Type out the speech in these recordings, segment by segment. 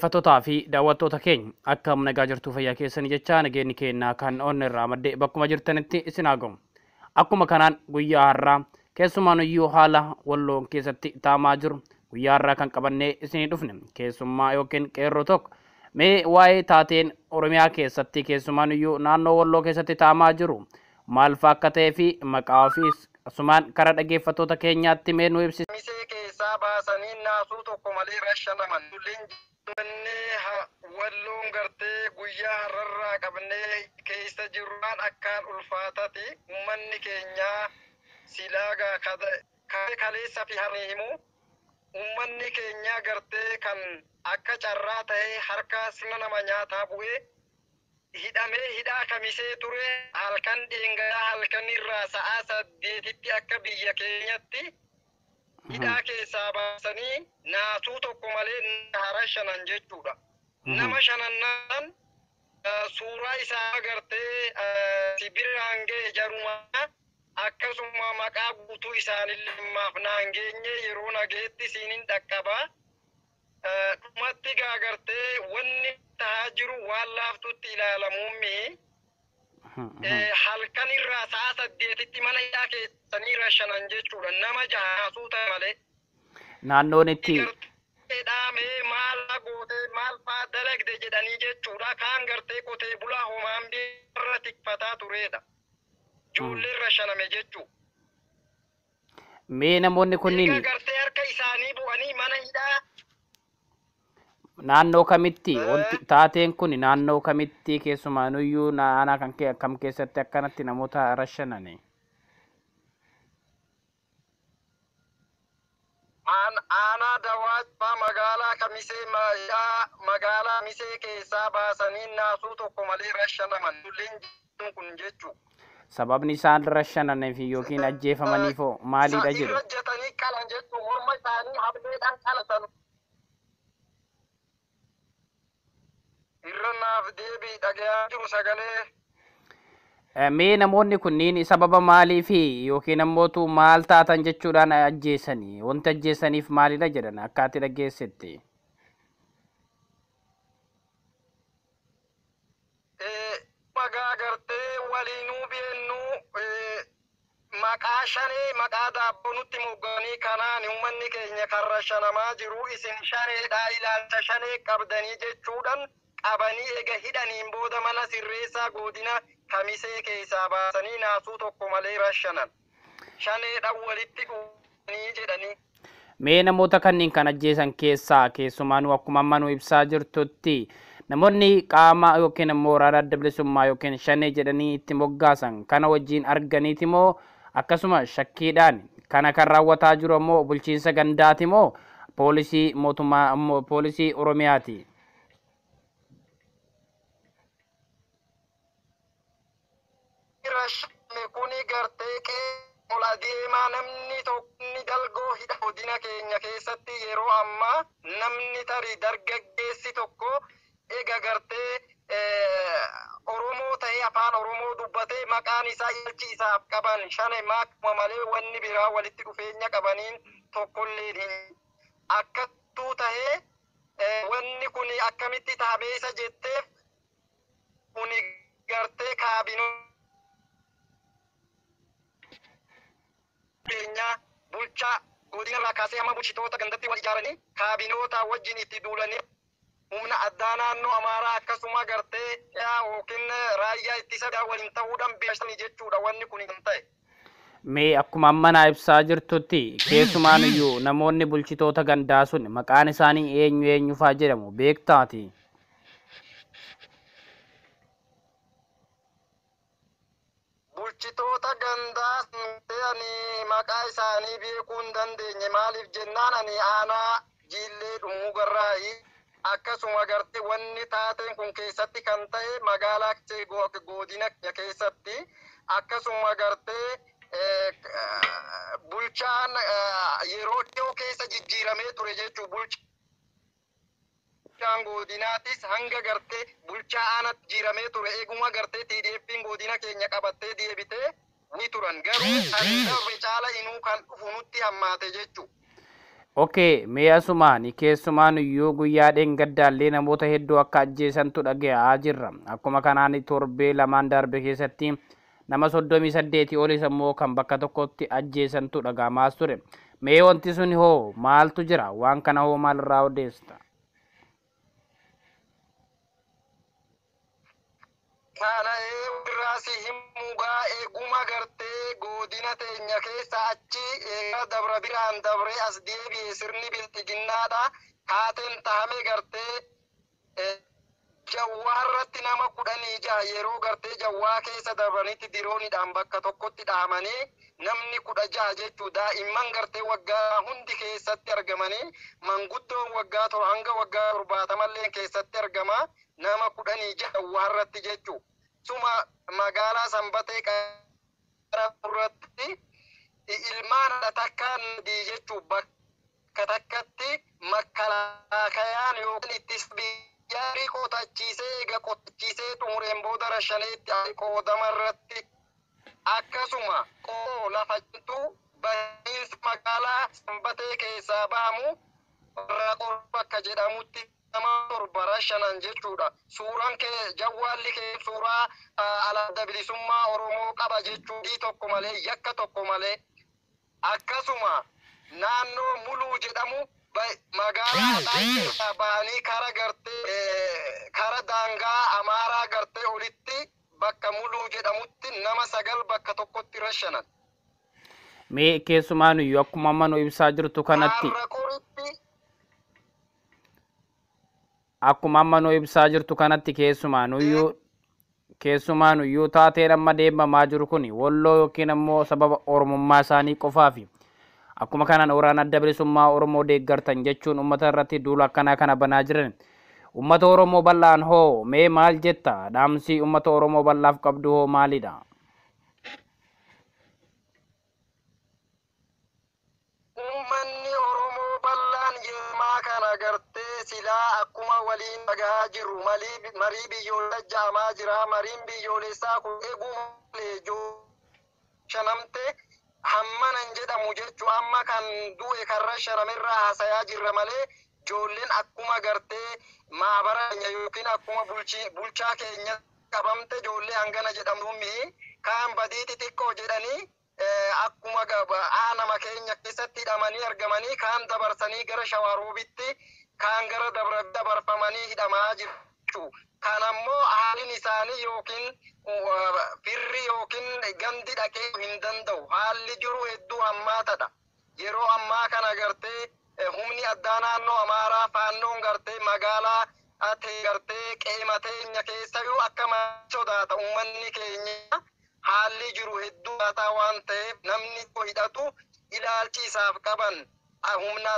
Dhaggeeffattootaa fi daawwattoota keenya, akkam nagaa jirtuu? Fayyaa keessanii jechaa, nageenyi keenyaa kan onnee irraa maddee bakkuma jirtanitti isin haa ga'u. Akkuma kanaan guyyaa har'aa keessumaanuyyuu haala Walloon keessatti taamaa jiru guyyaa har'aa kan qabannee isinii dhufne keessummaa yookiin qeerroo tokko mee waa'ee taateen Oromiyaa keessatti keessumaanuyyuu naannoo Walloo keessatti taamaa jiru maal fa'aa akka ta'ee fi maqaa ofiis asumaan karaa dhaggeeffattoota keenyaatti mee nu ibsi. Misee keessaa baasanii naasuu tokko malee rashanaman. Wanni Walloon gartee guyyaa har'arraa qabnee keessa jirraan akkaan ulfaatati. Uummanni keenya silaagaa kaleessa fi harree himu. Uummanni keenya gartee kan akka carraa ta'ee harka sirna nama nyaataa bu'ee hidhamee hidhaa Kamisee ture, halkan dheengadaa halkan irraa sa'aa 8tti akka biyya keenyatti hidhaa keessaa baasanii naasuu tokko malee hara shanan jechuudha. Nama shanannaan suuraa isaa gartee si biraan ga'e jarumaa, akkasuma maqaa guutuu isaanillee ammaaf naan geenye, yeroo nageetti siinin dhaqqabaa. Dhumatti gaa gartee wanni tahaa jiru waan laaftutti ilaalamuun mi'i. Halkan irraa sa'a 8tti mana hidhaa keessanii rashanan jechuudha. Nama jahaasuu ta'e malee. Naannoon itti Dhaamee maal gootee, maal faa dalagde jedhanii jechuudha. Kaan gartee qotee bulaa homaan irra tikfataa turedha. Ijoollee rashaname jechuudha. Mee namoonni kunniin Egaa gartee harka isaanii bu'anii mana hidhaa naannoo kamitti wanti taateen kun, naannoo kamitti, keessumaanuyyuu aanaa kan kam keessatti akkanatti namoota rashanani? Aanaa Dawaa magaalaa Kamisee, magaalaa Misee keessaa baasanii naasuu tokko malee rashanaman. Ijoolleen kun jechuudha. Sababni isaan rashananiif yookiin ajjeefamaniif hoo maalidha jedhu? Irra jetanii qalan jechuun morma isaanii hableedhaan qalatan. Irra naaf deebii, dhagayaa jiru sagalee. Mee namoonni kunniin sababa maaliifi yookiin ammootu maal taatan jechuudhaan ajjeesanii? Wanti ajjeesaniif maalidha jedhan akka ati dhaggeessetti? Maqaa gartee waliinuu beennuu maqaa Shanee, maqaa daabboo nutti mogganii kanaan uummanni keenya kan rashanamaa jiru. Isin Shaneedhaa, ilaalcha Shanee qabdanii jechuudhaan qabanii ega hidhaniin booda mana sirreessaa godina Kamisee keessaa baasanii naasuu tokko malee rashanan. Shaneedhaan walitti dhufanii jedhanii. Mee namoota kanneen kan ajjeesan keessaa keessumaanuu akkuma amma nu ibsaa jirtutti namoonni qaama yookiin immoo waraana Adda Bilisummaa yookiin Shanee jedhanii itti moggaasan kana wajjin arganiiti moo, akkasuma shakkiidhaan kana kan raawwataa jiru ammoo bulchiinsa gandaati moo poolisii mootummaa ammoo poolisii Oromiyaati? Rashame kuni gartee qe'ee ol adeemaa namni tokko dalgoo hidha godina keenya keessatti yeroo ammaa namni tarii dargaggeessi tokko ega gartee Oromoo ta'ee afaan Oromoo dubbatee maqaan isaa ilaalchi isaaf qaban Shane maakuma malee wanni biraa walitti dhufeenya qabaniin tokkollee hin akkattuu tahee, wanni kun akkamitti taabeessa jetteef kuni gartee kaabinoo keenyaa bulchaa godina irraa kaasee hamma bulchitoota gandatti wal ijaaranii kaabinoota wajjin itti duulanii humna addaa naannoo Amaaraa akkasuma gartee yookiin raayyaa ittisa waliin ta'uudhaan beeksisanii jechuudha wanni kun kan ta'e. Mee akkuma amma naa ibsaa jirtutti keessumaanuyyuu namoonni bulchitoota gandaa sun maqaan isaanii eenyu eenyu faa jedhamu beektaati? Bulchitoota gandaa ani maqaa isaanii beekuu hin dandeenye. Maaliif jennaan ani aanaa Jiillee Dhummugarraayi, akkasuma gartee wanni taateen kun keessatti kan ta'e magaalaa godina keessatti, akkasuma gartee bulchaan yeroo dhiyoo keessa jijjiiramee ture jechuu, bulchaan godinaatis hanga gartee bulchaa aanaatti jijjiiramee ture. Eeguma gartee TDF'n godina keenya qabattee deebitee ni turan, garuu kan darbe caala inuu kan dhufu nutti hammaate jechuu. Okee, mee asumaan keessumaan iyyuu guyyaa dheengaddaallee namoota hedduu akka ajjeesantu dhaga'aa jirra. Akkuma kanaan torbee lamaan darbe keessatti nama 38 olis ammoo kan bakka tokkotti ajjeesantu dhaga'amaas ture. Mee wanti sun hoo maaltu jira? Waan kana hoo maalirraa odeessita? Kana irraa si himugaa eeguma gartee godina teenya keessa achi eega dabra biraan dabree as deebi'e sirni bilxiginnaadha. Kaateen tahame gartee jawwaa irratti nama 16 yeroo gartee jawwaa keessa dabranitti dirooniidhaan bakka tokkotti dhahamanii namni 16 jechuu daa'imman gartee waggaa hundi keessatti argamanii manguddoon waggaa hanga waggaa 70 keessatti argama nama 16 jawwaa irratti jechuu. Suma magaalaa Sanbatee irratti ilmaan takkaan jechuu bakka takkatti makkalaakayaan yookiin ittis biyyaa qotachiisee eega qotachiisee xumureen booda rashaneetti qoodama irratti akkasuma qoo lafa jirtu bahiinsa magaalaa Sanbatee keessaa bahamu irraa bakka jedhamutti nama 7 rashanan jechuudha. Suuraan kee jawwaalli kee suuraa adda bilisummaa Oromoo qaba jechuu tokko malee yakka tokko malee akkasuma naannoo Muluu jedhamu magaalaa keessaa bahanii kara gartee kara daangaa Amaaraa gartee olitti bakka Muluu jedhamutti nama 9 bakka tokkotti rashanan. Mee keessumaan iyyuu akkuma amma nu ibsaa jirtu kanatti akkuma amma nu ibsaa jirtu kanatti keessumaan iyyuu taateen amma deemamaa jiru kun Walloo yookiin ammoo sababa Oromummaa isaanii qofaafi akkuma kanaan waraana adda bilisummaa Oromoo deeggartan jechuun uummata irratti duula akkanaa kana banaa jiran. Uummata Oromoo bal'aan hoo mee maal jetta? Dhaamsi uummata Oromoo bal'aaf qabdu hoo maalidha? Uummanni Oromoo bal'aan yemaa kana gartee silaa akkuma waliin dhagahaa jirru marii biyyoolessaa jaamaa jira. Mariin biyyoolessaa kun eeguma shanamte hammanan jedhamu jechuu amma kan du'e karra shanamerraa haasayaa jirra malee ijoolleen akkuma gartee maabara keenya yookiin akkuma bulchaa keenya qabamte ijoollee hangana jedhamu mi'i kaan badii xixiqqoo jedhanii akkuma aanama keenya keessatti hidhamanii argamanii kaan dabarsanii gara Shawaroobitti kaan gara dabarfamanii hidhamaa jiru. Kan ammoo haalin isaanii yookiin firri yookiin gandi dhaqee hin danda'u. Haalli jiru hedduu hammaatadha. Yeroo ammaa kana gartee humni addaa naannoo Amaaraa faannoon gartee magaalaa ate gartee qeema teenya keessayyuu akka sodaata uummanni keenya haalli jiru hedduu haataa waan ta'eef namni hidhatu ilaalchi isaaf qaban humna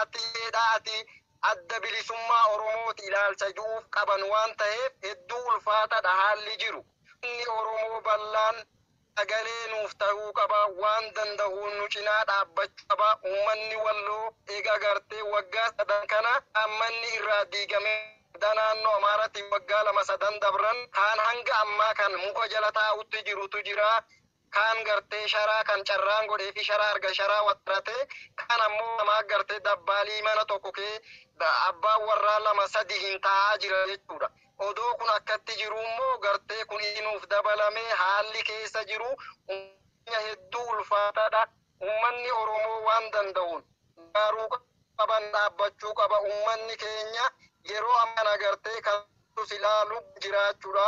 atiidha ati adda bilisummaa Oromooti ilaalcha jiruuf qaban waan ta'eef hedduu ulfaataadha haalli jiru. Inni Oromoo bal'aan sagalee nuuf ta'uu qaba waan danda'uun nu cinaa dhaabbachuu qaba. Uummanni Walloo eega gartee waggaa 3 kana ammanni irraa diigamee naannoo Amaaraatti waggaa 2 3 dabran kaan hanga ammaa kan muka jala taa'utti jirutu jira. Kaan gartee sharaa kan carraan godhee fi sharaa arga sharaa wattarate kaan ammoo namaa gartee dabbaalii mana tokko kee abbaan warraa 2 3 hin taa'aa jira jechuudha. Odoo kun akkatti jiru immoo gartee kun nuuf dabalamee haalli keessa jiru hedduu ulfaataadha. Uummanni Oromoo waan danda'uun garuu qaban dhaabbachuu qaba. Uummanni keenya yeroo ammaa gartee kan silaa lubbu jiraachuudha.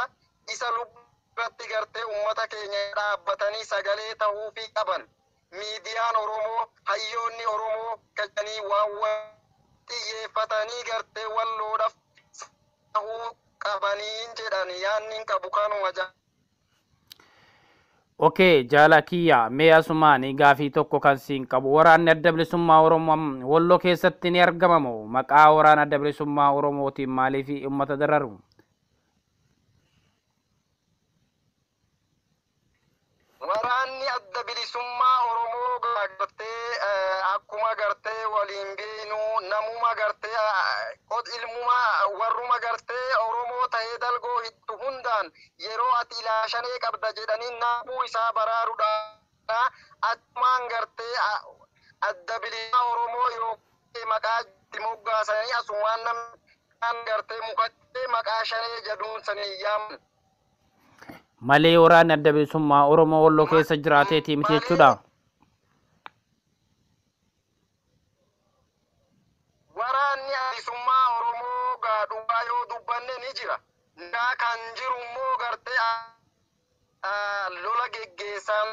Isa lubbu irratti gartee uummata keenya dhaabbatanii sagalee ta'uufii qaban. Miidiyaan Oromoo, hayyoonni Oromoo kachanii waan xiyyeeffatanii gartee Walloodhaaf ta'uu qabaniin jedhan yaanni qabu kanuma jaa. Okee jaala kiyya mee asumaan gaafii tokko kan siin qabu waraanni adda bilisummaa Oromoo Walloo keessatti ni argama moo maqaa waraana adda bilisummaa Oromootiin maaliif uummata dararu? Waraanni adda bilisummaa Oromoo gartee akkuma gartee waliin beenu namuma gartee ilmuma warruma gartee Oromoo ta'ee dalgoo hidhu hundaan yeroo ati ilaashanee qabda jedhanii nabuu isaa baraaruudhaan achumaan gartee Adda Bilisummaa Oromoo yookiin maqaa itti moggaasanii asumaan namni gartee mukatti maqaa Shanee jedhuun sanii yaaman. Malee waraanni Adda Bilisummaa Oromoo Walloo keessa jiraateetii miti jechuudha. Waraanni Bilisummaa Oromoo gaa dhugaa yoo dubbanne ni jira. Naa kan jiru immoo gartee lola geggeessan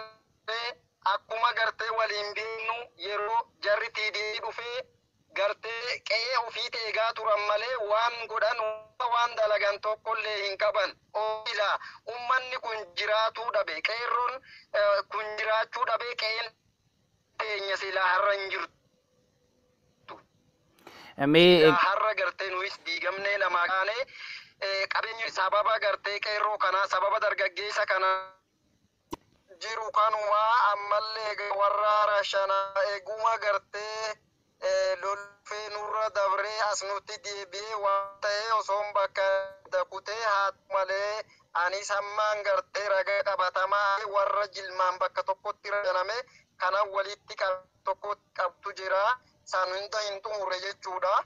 akkuma gartee waliin beeknu yeroo jarri TDF dhufee gartee qe'ee ofii eegaa turan malee waan godhan waan dalagan tokkollee hin qaban. Oila ummanni kun jiraatuu dhabe, qeerroon kun jiraachuu dhabe, qe'een teenya silaa har'a hin jirtu. Mee Har'a gartee nuyis diigamnee namaa kaanee qabeenya sababa gartee qeerroo kanaa, sababa dargaggeessa kanaa jiru kanumaa ammallee warra rashana eeguma gartee lolfee nurra dabree as nutti deebi'ee waan ta'ee osoon bakka dakutee haa malee anis hammaan gartee ragaa qabatamaa warra jilmaan bakka tokkotti rashaname kana walitti tokkotti qabtu jira, san hunda hin xumurre jechuudha.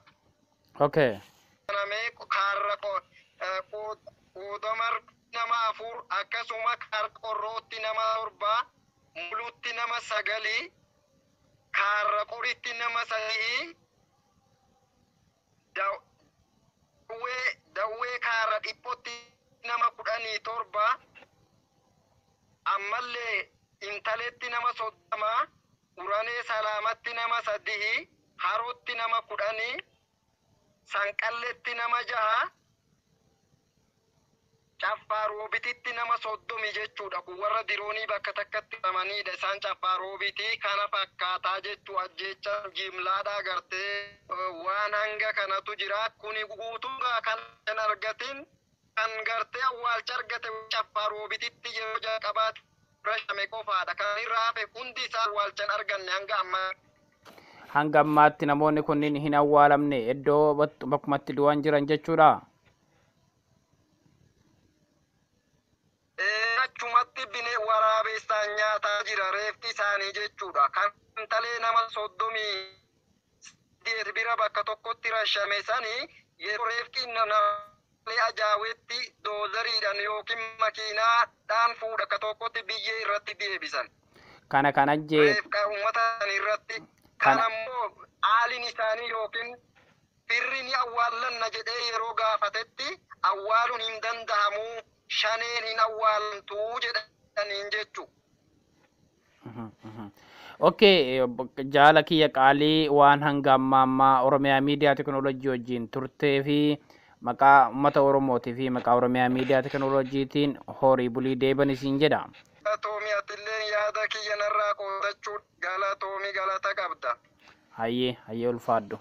Namee kaarra qoodamar nama 4, akkasuma kaarra qorrootti nama 7, mulutti nama 9, kaarra qoritti nama 3, dawwee kaarra dhiphotti nama 17, ammallee intaletti nama 30, uranee salaamatti nama 3, harootti nama 10, sanqalletti nama 6, Caffaa Roobititti nama 30 jechuudha. Kun warra diroonii bakka takkatti qabamanidha. Isaan Caffaa Roobitii kana fakkaataa jechuu ajjecha jimlaadhaa gartee waan hanga kanatu jira. Kuni guutuu kan hin argatin kan gartee awwaalcha argate Caffaa Roobititti yeroo jalqabaatti rashame qofaadha. Kan irraa hafe hundi isaa awwaalcha hin arganne hanga ammaa. Hanga ammaatti namoonni kunniin hin awwaalamne, iddoo bakkumatti du'an jiran jechuudha. Achumatti bine waraabessaan nyaataa jira reefti isaanii jechuudha. Kan talee nama 38 bira bakka tokkotti rashame sanii yeroo reefti namni ajaawetti doozariidhaan yookiin makiinaadhaan fuudha akka tokkotti biyyee irratti deebisan. Kana kan ajjee Reefka uummata irratti. Kan ammoo haaliin isaanii yookiin firri ni awwaallanna jedhee yeroo gaafatetti awwaaluun hin danda'amu, Shaneen hin awwaalamtuu jedhaniin jechu. Okay, jaala kiyya qaalii, waan hanga ammaa ammaa Oromiyaa Miidiyaa Teknoolojii wajjin turtee fi maqaa uummata Oromootii fi maqaa Oromiyaa Miidiyaa Teknoolojiitiin horii bulii deeban isiin jedha. Galatoomi, atillee yaada kiyya narraa qoodachuu galatoomi, galata qabda. Hayyee hayyee, ulfaadhu.